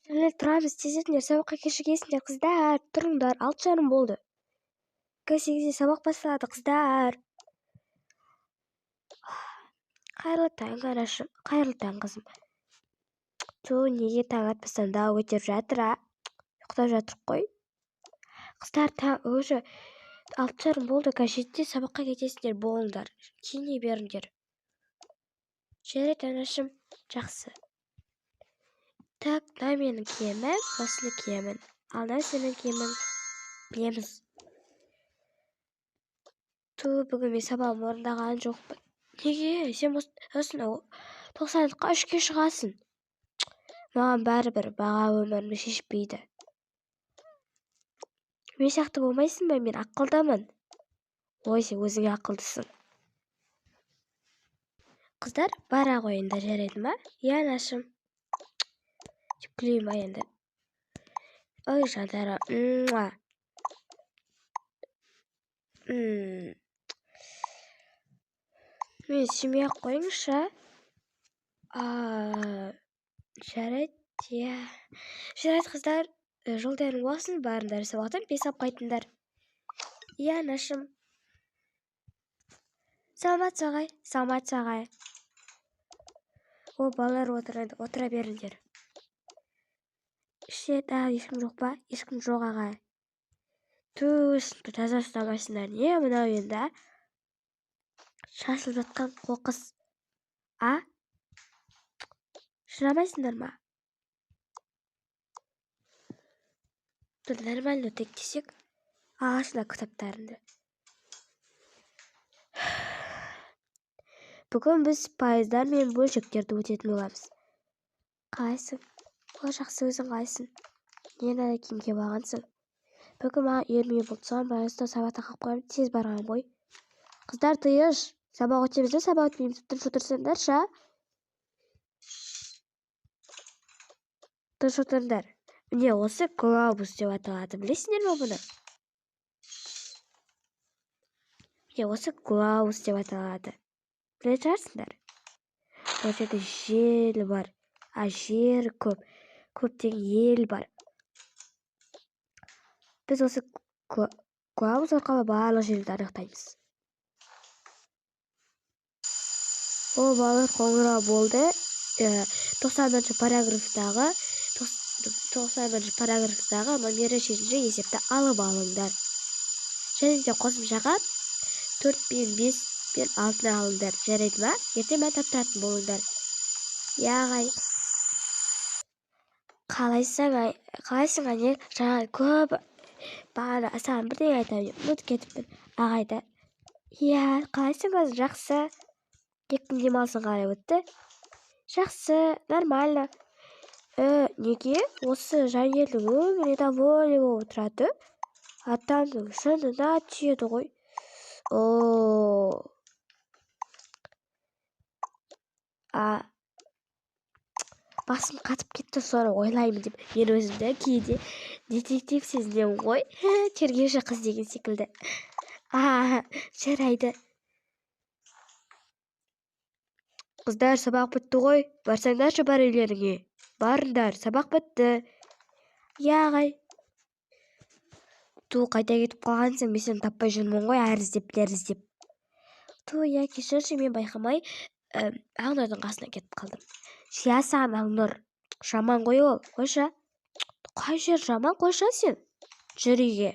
Жәлел, тұрамыз, тездетіңдер, сабаққа кешігесіңдер, қыздар, тұрыңдар, 6:30 болды. 8-де сабақ басталады, қыздар. Қайырлы таң, анашым, қайырлы таң, қызым. Ту, неге таң атпастан дау көтеріп жатыр, а? Ұйықтап жатырық қой. Қыздар, таң, уже 6:30 болды, қазір 7-де сабаққа кетесіңдер, болыңдар, киіне беріңдер. Жарайды, анашым, жақсы. Так, мына менің киімім, осыны киемін. Ал мына сенің киімің, білеміз. Ту, бүгін мен сабағым орындаған жоқпын. Неге? Сен осыны тоқсандыққа 3-ке шығасың. Маған бәрібір, баға өмірімді шешпейді. Мен сияқты болмайсың ба? Мен ақылдымын. Ой, сен өзіңе ақылдысың. Қыздар, бара қойыңдар, жарайды ма? Иә, анашым. Деп күлейін ба енді? Ой, жандары. Муа. Мен сүймей-ақ қойыңызшы. Жарайды, иә. Жарайды, қыздар, жолдарың болсын, барыңдар, сабақтан 5 алып қайтыңдар. Иә, анашым. Саламатсыз ағай, саламатсыз ағай. О, балалар, отыра беріңдер. Іште тағы ешкім жоқ па? Ешкім жоқ, ағай. Ту, сыныпты таза ұстамайсыңдар. Не мынау енді, а? Шашылып жатқан қоқыс. А? Шыдамайсыңдар ма? Тұр, нормально өтейік десек, ағашына кітаптарыңды. Бүгін біз пайыздар мен бөлшектерді өтетін боламыз. Қалайсың? О, жақсы, өзің қалайсың? Не мынандай киім киіп алғансың? Бүгін маған үйірме болды, соған байланысты сабақта қалып қоямын, тез барған ғой. Қыздар, тыйыш, сабақ өтеміз бе, сабақ өтпейміз? Тыныш отырсаңдаршы, а? Тыныш отырыңдар. Міне, осы глобус деп аталады. Білесіңдер ме бұны? Міне, осы глобус деп аталады. Білетін шығарсыңдар. Бұл жерде жел бар. А, жер көп. Көптеген ел бар. Біз осы глобус арқылы барлық жерді анықтаймыз. О, балалар, қоңырау болды. Тоқсан бірінші параграфтағы, тоқсан бірінші параграфтағы номері жетінші есепті алып алыңдар. Және де қосымшаға 4 пен 5 пен 6-ны алыңдар. Жарайды ма? Ертең маған таптыратын болыңдар. Иә, ағай. Қалайсың, ай, қалайсың, әнел? Жаңа көп бағана саған бірдеңе айтамын деп ұмытып кетіппін. Ағай да. Иә, қалайсың өзің? Жақсы. 2 күн демалысың қалай өтті? Жақсы, нормально. Неге осы Жанелдің өмірі недовольный болып отырады? Атамның жынына тиеді ғой. О. А, басым қатып кетті, соны ойлаймын деп. Мен өзімді кейде детектив сезінемін ғой. Тергеуші қыз деген секілді. А, жарайды. Қыздар, сабақ бітті ғой. Барсаңдаршы бар үйлеріңе. Барыңдар, сабақ бітті. Иә, ағай. Ту, қайда кетіп қалғансың? Мен сені таппай жүрмін ғой, әрі іздеп, бері іздеп. Ту, иә, кешірші, мен байқамай, Ақнұрдың қасына кетіп қалдым. Жия саған, Ақнұр. Жаман ғой ол, қойшы. Қай жер жаман, қойшы сен. Жүр үйге.